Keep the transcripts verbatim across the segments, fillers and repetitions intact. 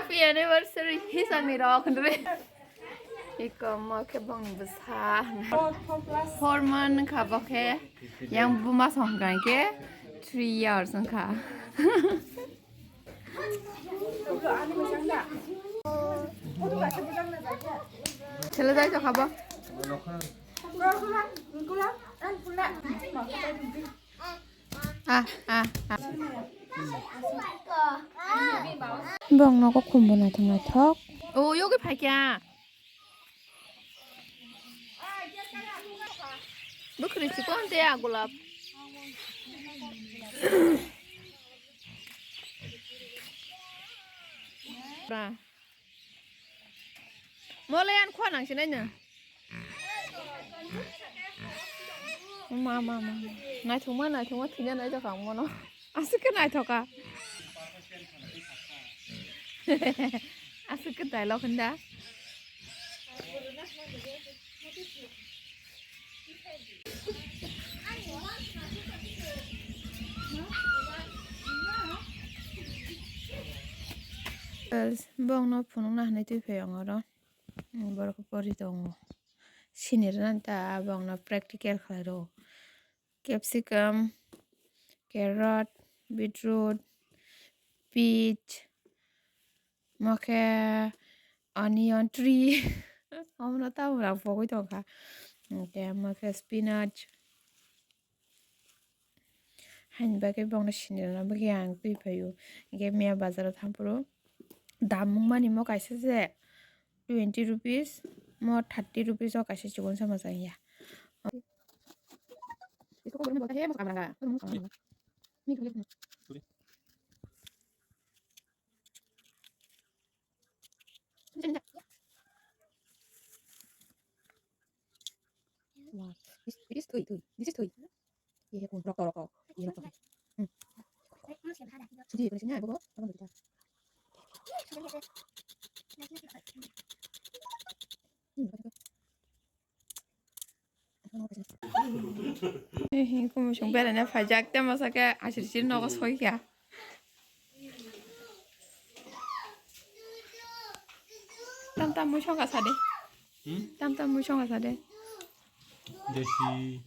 Happy anniversary hisangni rok hwnwi. Iko mo khe bongni bwsa. Four month kha bo khe. Yang buma song kha khe three years wngkha. Chwla jai to khabo. Ah, ah, ah. Bong nogo khumbo naithok naithok. O, yogi phaikya. Bwkhwrwi chikon te a golap. Ba. Mole an khwa nang sinai no. Ma, ma, ma, ma. Naithokma, naithokma, thwina naithok ang mono. Aswk khe naithoka. Aswk khe dialogue hwnda. Girls, bongno phunukna hinwi twi phai ang oro. Borok pori tongo. Sini rwna ta bongno practical khlai rwo. Capsicum, carrot, beetroot, peach, mo khe onion tree. Omono tabuk rang pogwi tongkha. Hwnkhe mo khe spinach. Haini bagwi bongno sinirwkna bagwi ang twi phaio. Hwnkhe miya bazaro thamporo dam wngmani mo kaisa se twenty rupees, mo thirty rupees o kaisa chikon sama chaya. Wah, this, this thui, thui. This is thui. Ye, ye, rokok, rokok. Ye, rokok. Hmm. Sini, sini, sini, ayo, bawa. Bawa, bawa. Hmm, bawa, bawa. Hihi, kumusung beraina phaijak, tei masa khe asir sir nogo soikha. Tam tam mui songa sade. Hmm? Tam tam mui songa sade. Desi.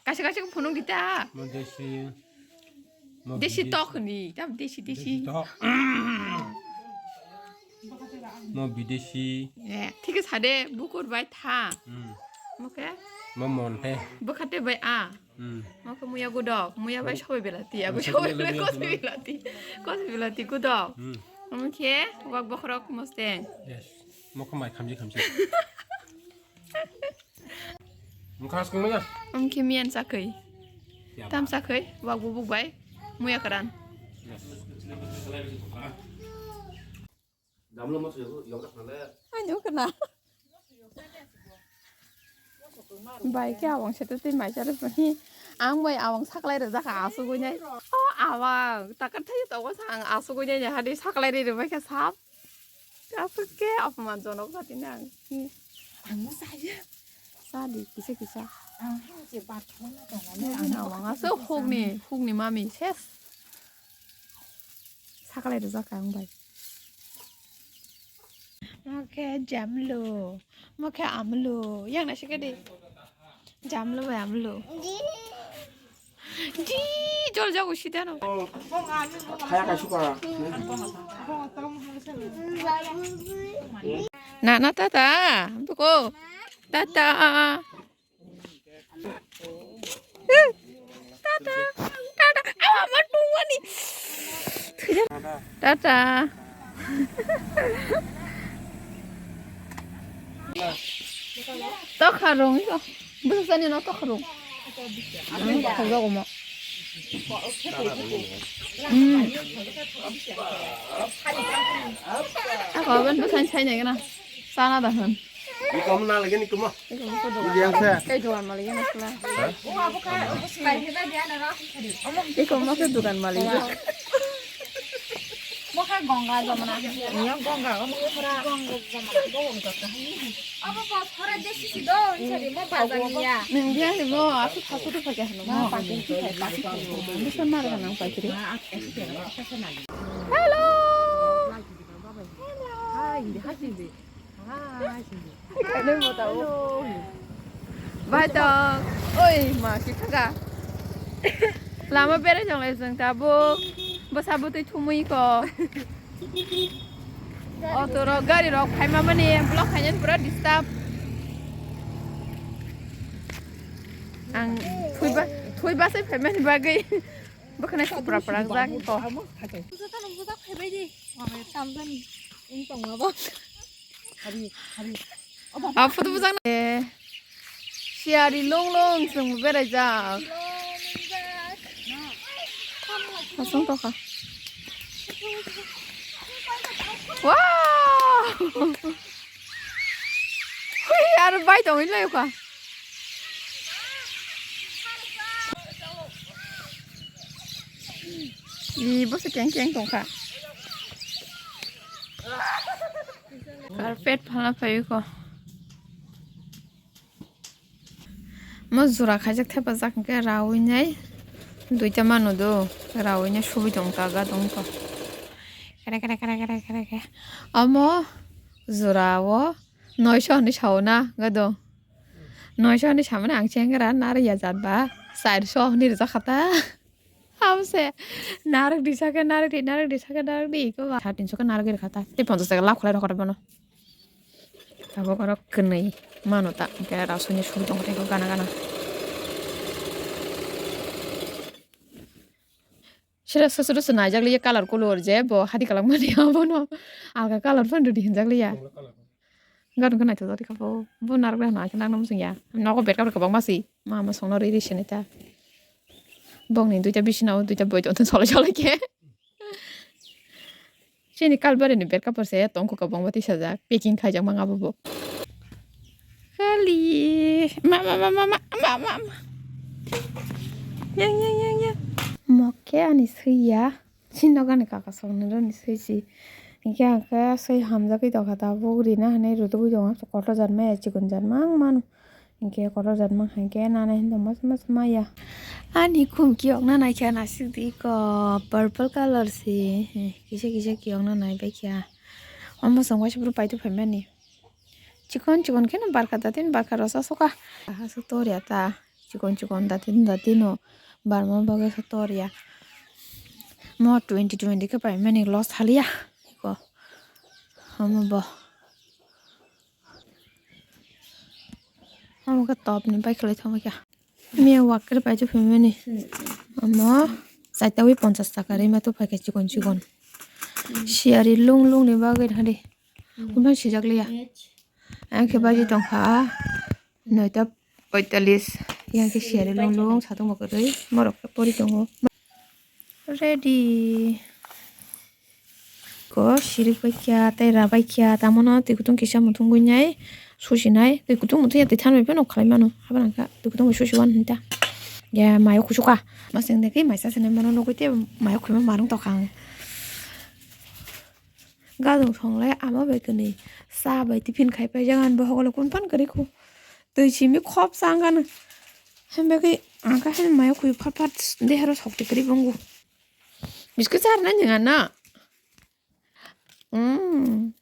Kasi kasi phunuk dita. Mo desi. Mo Desi bidesi. Tok ni, tam desi desi. Desi tok. Mo bidesi. Eh, thik ase de, bukur bai tha. Hmm. Mo khe? Mo mon the. Bukhate bai a. Hmm. Mo khe muya gudok, muya bai sobai belati, ago sobai belati, kosi belati. Kosi belati gudok. Hmm. Mo khe wak bokhorok mosteng. Yes. Mo khe mai khamji khamji. Wngkha swkang manya. Wngkhe miyan chakhwi. Tam chakhwi, wak bubuk bai, muya kwran. Ani wngkha na. Bai khe awang sete tei mai chari pahi. Ang bai awang saklai rwjak kha asugwi nai. O awang, takar thaio tongo sa ang asugwi nai, hadi saklai ri rwbai khe sap. Aswk khe apman jonok jati nang. Ang no saya. Sadi kisa kisa. Ang hini je bat khona tongo le. Ang no ang aswk hukni, hukni mami ses. Saklai rwjak ang bai. Mo khe jamlu, mo khe amlu, yang na sikadi. Jamlu bai amlu. Di, jol jago sida no. Khaya kaisa para. Na, na, tata. Buko. Tata. Tata. Tata. Awa, ma tungwani. Tata. Tokharung iko. Bwsani no tokharung. Ang tokharung mo. Hmm. Ako aban bwsani sai nai gana. Sana da hwn. Iko mo na lagi ni kumo. Iko mo ko dogan. Yang sa. Kai dogan ma lagi na sala. Iko mo ke dogan ma lagi. Mo kha Ganga Jamuna. Iya Ganga, mo pura Ganga Jamuna. Ganga Jamuna. Abo pa pura desi si do, sari mo bazar niya. Nang dia ni mo, aku satu tu pakai hano mo. Bisa marga nang pakai. Hello. Bai tong. Oi, ma si thaka. Lama berai tong lai jeng tabuk. Bwsa bwtwi thumui ko. Auto rok, gari rok phaima mani block khainani pura disturb. Ang thui ba, thui ba sai phaimani bagwi. Bwkhwnai supra prangjak ko. Busa tano busa khaibai di. Tamjani. Ing tongma ba. Hari, hari. Abo photo bujak na. Eh, siyari long long chwng beraijak. Asong tokha. Wow! Hui, aro bai tongwi lai kha. Ih, boso keng keng tongkha. Carpet phala phaikho. Mo jora khaijak thepajak hwnkhe rawi nai duita mano do, rawi nai subui tong ta ga tong to. Kere kere kere kere kere kere. Omo jora o noisho hinwi sao na ga do. Noisho hinwi samani ang chengra nari ya jat ba chairso hinwi rijak kha ta. Hamse. Narwk di saka, narwk di, narwk di saka, narwk di. Iko ba. Satinso ka narwk rwkha ta. Tei ponchas taka lab khlai rwkha ta bono. Tabuk oro kwnwi mano ta. Hwnkhe rasoni suri tongkha tei iko gana gana. Sira sosoro se naijak liya colour kulur je bo hadi kalang mani abono. Alga colour phan rwdi hinjak liya. Garo khe naithok jak kha bo. Bo narwk rwkha no akhe nang nang sing ya. Nogo bed kapor kwbangma si. Ma ma songno rwi rwi sinai ta. Bongni duita bisina o duita boi tongthon solai solai khe. Chini kalbari ni bed kapor se tongkho kwbangma tisajak. Packing khaijak mang abo bo. Khali. Ma ma ma ma ma ma ma ma. Yang yang yang yang. Mok khe ani swi ya. Chini nokani kaka songni rani swi si. Hinkhe ang khe swi hamjagwi tongkha tabuk rina hinwi rutugwi tongo. Kotor jat maya chikon jat mang mano. Hinkhe kotor jat mang hinkhe nana hinwi masa masa maya. Ani khum kiyokna naikha nasikdi ko purple colour si. Kisa kisa kiyokna naibaikha. Omo chwng waisa phuru paithago phaimani. Chikon chikon kheno barkha datin barkha rwsa suka. Aswk tor ya ta. Chikon chikon datin datin no barma bagwi khe tor ya. Mo twenty twenty khe paimani loss thaliya. Iko. Omo bo. Omo khe top ni bai khlai thangma khe. Miya wak khe paithago phaimani. Omo chaita wi ponchas taka rima to phaikha chikon chikon. Siyari lung lung ni bagwi thadi. Omo sijak liya. Ang khe baji tongkha. Noita poitalis. Yang khe siyari lung lung satung bo kwrwi. Morok khe pori tongo. Ready. Ko sirik bai kya, tei rabai kya, tamono twi kutung kisa muthungwi nai, susi nai, twi kutung muthungya twi thanbai phano khlai mano. Haban ang kha twi kutung bai susi wan hinta. Ya, mayo khusuka. Masing de khe maisa sene mano nugwi te mayo khwima marung tokha ang. Gadung songlai ama bai kwnwi cha bai tiffin khai paijak ani bohok le kun phan kwrwi khu. Twi simi khop cha ang gana. Hembe khe ang khe hani mayo khwi phat phat dehero sokti kwrwi bongo. Biskit charwna nang na. Mm.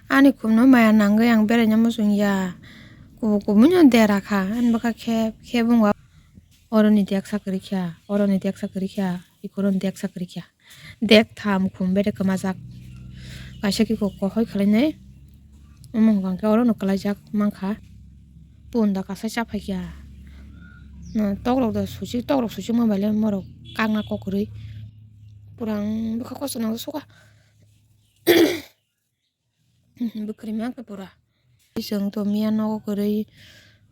Ani khumno maya nangwi ang beraina muchung ya. Kubuk kubui no dera kha. Ani bwkha khe khe bung wa. Oroni deksa kwrwi kha. Oroni deksa kwrwi kha. Ikuroni deksa kwrwi kha. Dek tham khum bede kwmajak. Kaisa khe kok kohoi khwlainai. Omo hwnkha khe oro no kwlaijak mankha. Punda kasai cha phaikya. No, tokrok da suchik, tokrok suchik ma baile morok kakna kokrwi. Pura ang bwkha kosto nang suka. Bwkrwi mankha pura. Chwng to miya nogo kwrwi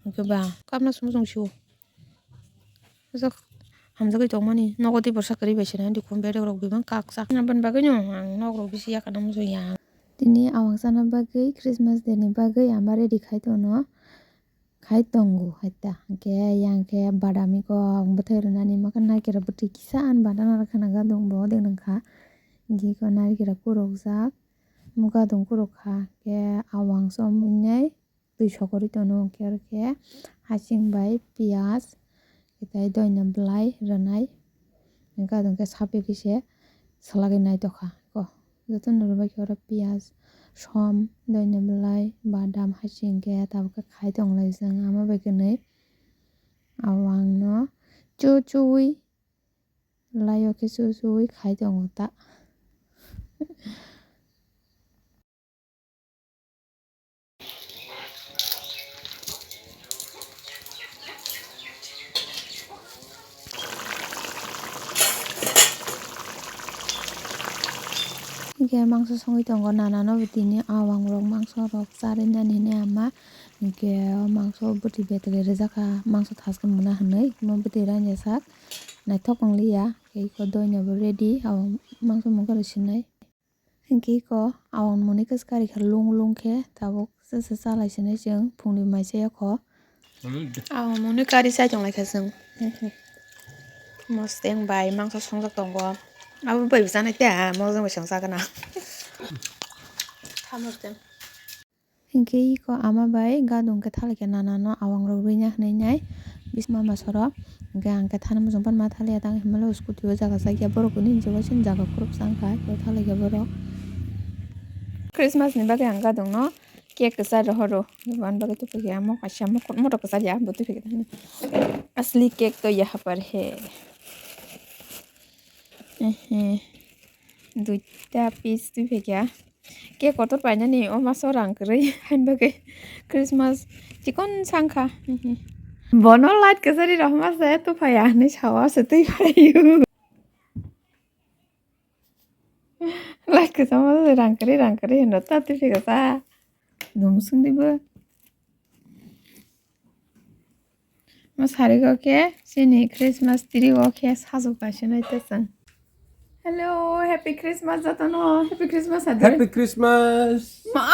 hwnkhe ba kapna sumsung sio. Hamjagwi tongmani nogo tei borsa kwrwi bai se nai, dukhum bedok rok bebak kaksa. Aboni bagwino ang nok rok bisi yakana muchung ya. Tini awang sana bagwi Christmas day ni bagwi ama ready khai tono, khai tongo haita. Hwnkhe yang khe badami kok bwthai rwnani mokhe naikhe rok bwtwi kisa ani badana rok khana gadung bo de nangkha. Hwnkhe eko naikhe rok kurukjak, muga dung kuruk kha. Hwnkhe awang somwi nai twi sokorwi tono, hwnkhe oro khe hasing bai piyaj tei doina bwlai rwnai, gadung khe sapikhe se swlagwi naitokha eko. Jotono rwbaikhe oro piyaj, som, doina belai, badam hai se hinkhe tabuk khe khai tonglai chwng ama bai kwnwi. Awangno chu chuwi, laio khe chu chuwi khai tongo ta. Hinkhe mangso songwi tongo, nanano bo tini awang rok mangso rok charwi nani hinwi ama. Hinkhe o mangso bwtwi betwi rijak kha, mangso thaskhe muna hinwi, omo bwtwi rainjak sak naithok wng liya. Hinkhe iko doina bo ready, awang mangso mungkha rw sinai. Hinkhe iko awang muni kwchwk kari kha lung lung khe tabuk se se chalai sinai chwng phungni mai chaya kho. Awang muni kari chai tong lai kha chwng. Mosteng bai mangso songjak tongo. Abo bai bwchanai khe mokjong bai songcha gana. Kha mosteng. Hinkhe iko ama bai gadung khe thalai khe nanano awang rok rwina hinwi nai bisma masoro. Hinkhe ang khe thani muchung pan ma thaliya tang himalo scooty o jaga chakya borok kuni hinwi waising jaga khoroksa wngkha khe thalai khe borok. Christmas ni bagwi ang gadung no cake kwchar rohoro wan bagwi tubukya amo kaisa motok kwchar ya bo tubukya asli cake to yaha par he. Ehe. Duita piece twi phaikha. Cake kotor painani o maso rang kwrwi hain bagwi Christmas chikon sangkha. Bono light kwchari rok ma se tufaya hinwi sawa se twi phaio. Light kwchama se rang kwrwi rang kwrwi hino ta twi phaikha sa. Nung swngdi bo. Mo sari o khe chini Christmas tree o khe sajok bai se nai te chwng. Hello, happy Christmas jotono. Happy Christmas adi. Happy Christmas. Ma,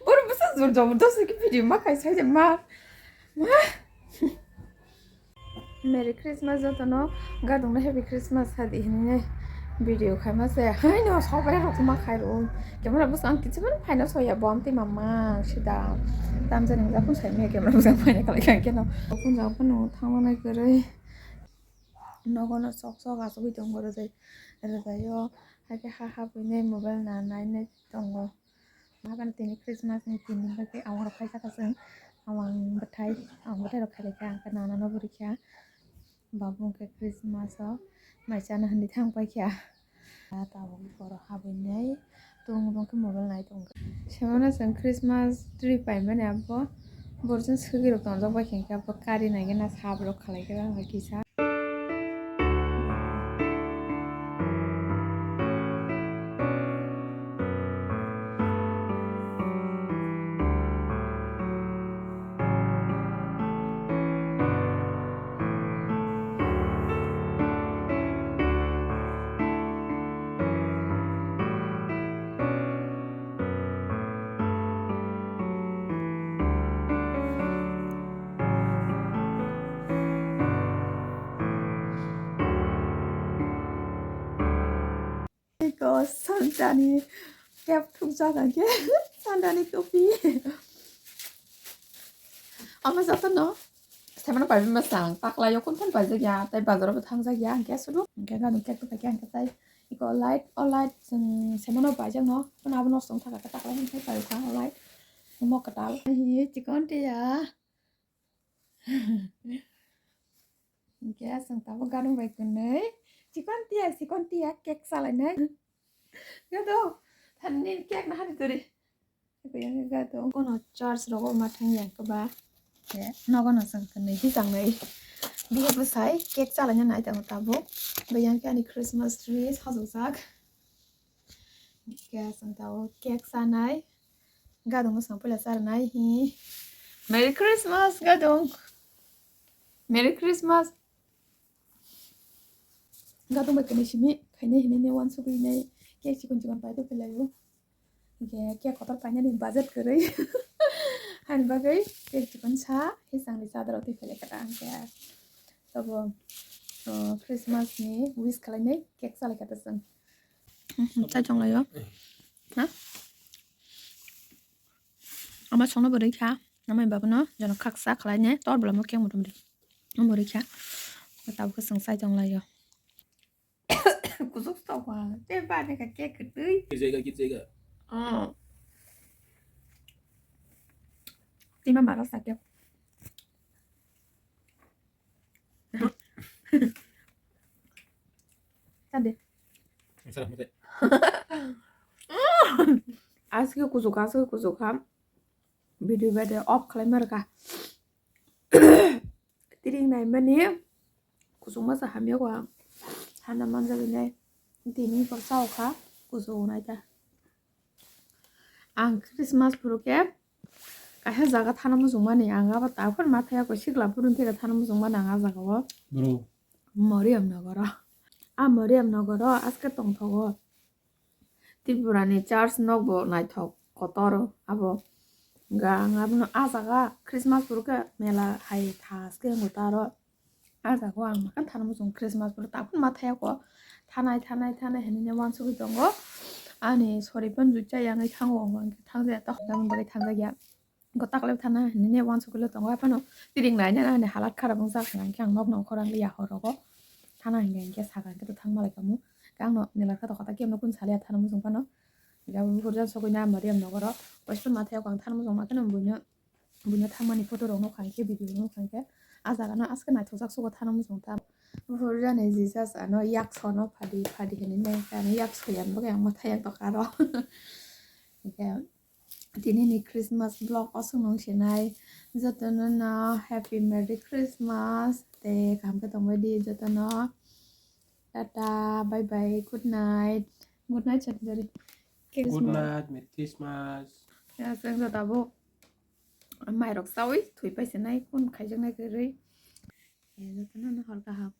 boro bwsa jor jabardast khe video ma khai sai ma. Ma. Merry Christmas jotono, gadungno Happy Christmas hadi hinwi video khaima se. Haino sobai rok ma khai ro. Camera bwskango ang kichibani phaina soya bo amtwi mamang sida. Tamjani jakun sai maya camera bwskango phaina khalai kha keno. Kunja phano thangmani kwrwi. Nogono sok sok asugwi tongo rwjai. Rwjaio. Haikhe ha ha buinai mobile na nainai tongo. Haikhe tini Christmas ni tini bagwi awang rok khaijak kha chwng. Awang bwthai, awang bwthai rok khailai kha. Ang khe nanano bo rikha. Babu wngkha Christmas o mai chana hinwi thang paikha. Tabuk borok habwi nai tung tung khe mobile nai tongkha. Semano chwng Christmas tree paimani abo borok chwng swkirok tongjak bai khe abo kari naigena sap rok khalai khe kisa. Eko Santa ni cap thukjak hwnkhe Santa ni topi. Ama jotono semano paibi masang, pakla yo kun phano paijak ya, tei bazar o bo thangjak ya, hwnkhe aswk hwnkhe gani cake paikha hwnkhe tai eko light, o light chwng semano paijak no, phano abo nosto wngkha khe pakla hwnkhe paikha o light omo kwtal. Hi chikon tiya. Hwnkhe chwng tabuk ganwi bai kwnwi chikon tiya, chikon tiya cake chalainai. Gato, thani cake no hari turi. Gato, kono church rogo ma thang yang khe ba. Nogo no chwng kwnwi hi changnai. Biya bwsai cake chalaina nai tongo tabuk. Bai yang khe ani Christmas tree sajokjak. Khe chwng tabuk cake chanai. Gadung no chwng puila charwnai hi. Merry Christmas, gadung. Merry Christmas. Gadung bai kwnwi simi khainai hinwi nai uansugwi nai cake chikon chikon pai tongphai laio. Hinkhe cake kotor painani budget kwrwi. Haini bagwi cake chikon sa hi chwngni chadoro twi phai lai kha ta hinkhe. Tobo, uh, Christmas ni wish khlainai cake salai kha ta chwng. Chai tonglaio. Ha? Ama songno bo rikha, amai babuno jono khaksa khlainai tor bolamo khe mutum ri. Omo rikha. Tabuk chwng chai tonglaio. Kusuk sok ha. Te ba de ka cake kwtwi. Kirjega, kirjega. Oh. Tima mara sakya. Tade. Sara mate. Aske kusuk, aske kusuk ha. Video bade off khlai marka. Tiring nai mani kusuk masa hamya kwa. Thana manja binai. Tini kor sao kha. Kusuk nai ta. Ang Christmas phuru khe kaisa jaga thana muchung mani, ang abo takhor ma thaya kho, sikla phuru thika thana muchung mani ang a jaga o. Bro. Mariam Nogoro. A Mariam Nogoro aske tongthogo. Tripura ni church nok bo naithok kotor abo. Ga ang abono a jaga Christmas phuru khe mela hai thaske wngbo taro. A jaga o ang makhan thana muchung Christmas phuru takhor ma thaya kho. Thanai, thanai, thanai hinwi ne uansugwi tongo. Ani sori phano jucha yangwi thango, ang thangja ya, tokla bagwi thangjak ya. Go taklai thana hinwi ne uansugwi le tongo. Aphano tiring nai nai ani halat kharap wngjak, hwnkhe ang nokno khorang liya horogo. Thana hinkhe, hinkhe saka hinkhe to thangma lai kamo. Khe angno nilakha to kota kemno kun saliya thana muchung phano. Hinkhe abo buphuru jan sogwi na Mariam Nogoro. Waisukma thaya kho ang thana muchung ma kheno buino. Buino thangmani photo rok nukha hinkhe, video rok nukha hinkhe, a jaga no aske naithokjak sugo thana muchung ta. Buphuru jani Jesus ano yak sono phadi phadi hinwi nai khe, ano yak soyan bagwi ang mwthai yak tokha aro. Hinkhe tini ni Christmas vlog o chwng nung sinai jotono no happy merry Christmas tei kaham khe tongbai di jotono. Tata, bye bye, good night. Good night, Chandari. Good night, Merry Christmas. Ya, chwng joto abo mairok chawi thwi paisinai, kun khaijaknai kwrwi. Ya, jotono no hor kaham.